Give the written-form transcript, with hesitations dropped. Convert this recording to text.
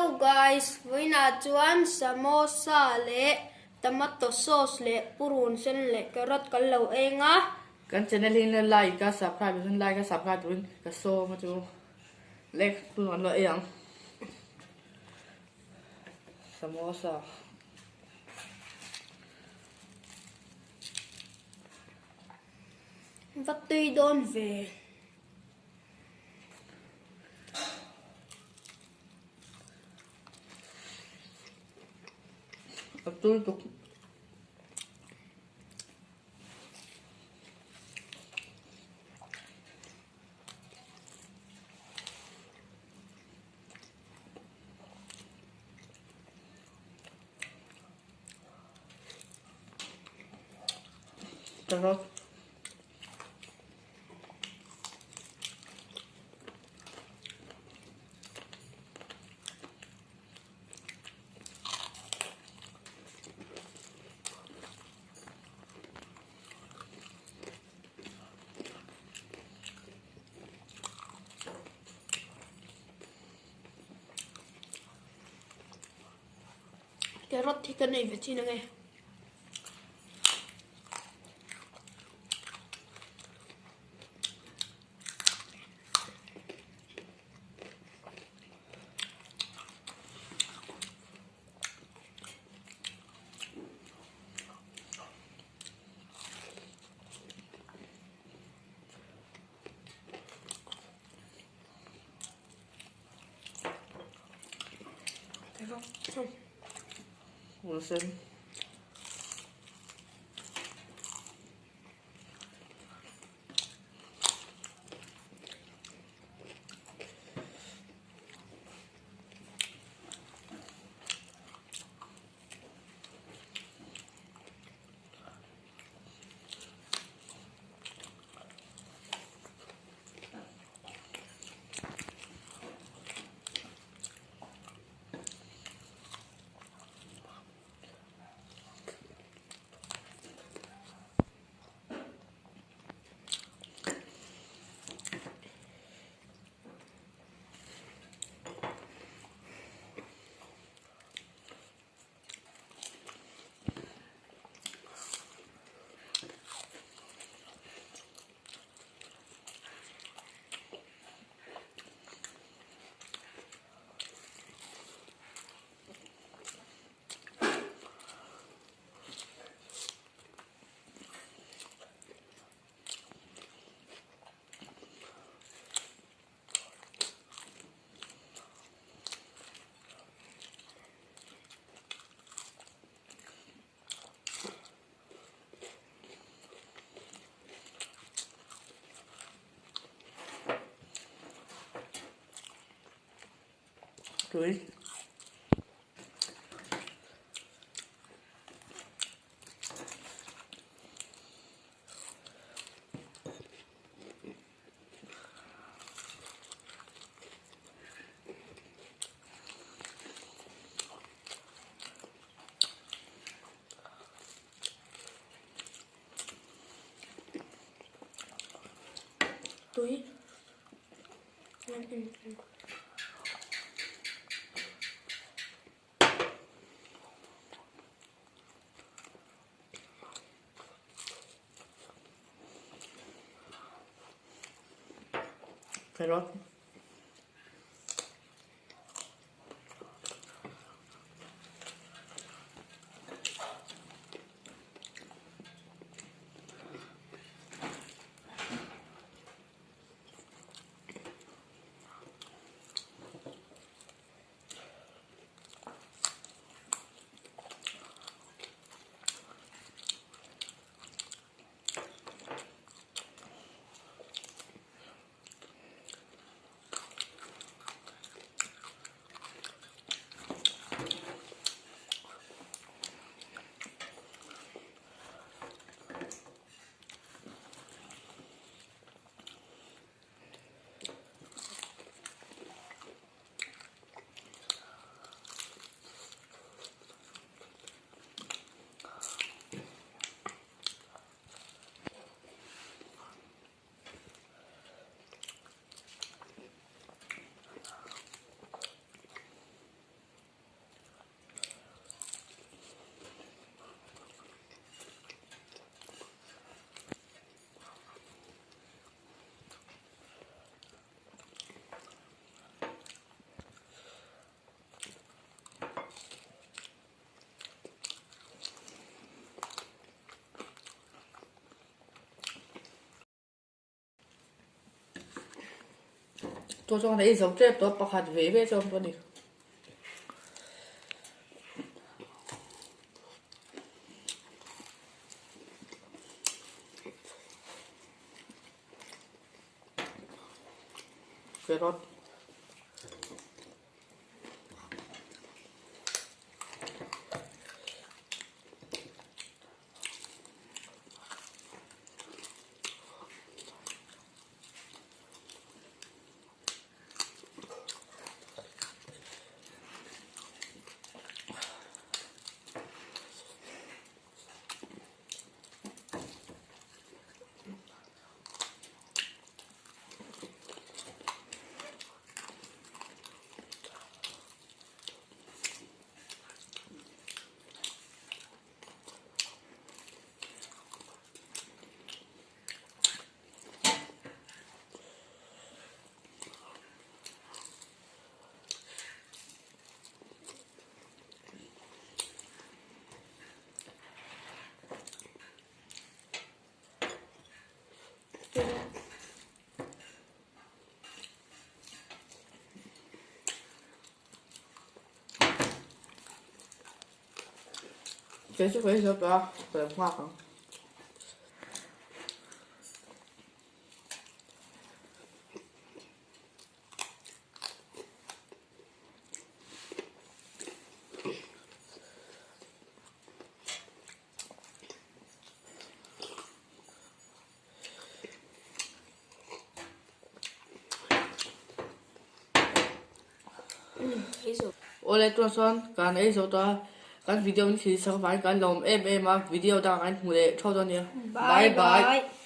Hello guys, vawiinah chuan samosa leh tomato sauce leh purun sen leh carrot kan lo eng a. Kan channel hi in like a subscribe turin like a subscribe turin ka sawm a chu like tun an lo ei ang samosa. Va tui dawn ve. A tui tuk. Carrot. Carrot hi ka nei ve chin ange. Wilson. Tui. Tui. Carrot. Chu chuan ei zo tep tawh pakhat ve ve chu awm tawh a ni. Carrot. Kei chu ka ei zo tawh a, ka lo nghak ang. Awle tunah chuan kan ei zo tawh a, kan video in thil sak avangin kan lawm em em a, video dangah kan hmu leh theuh dawn a nia. Bye bye.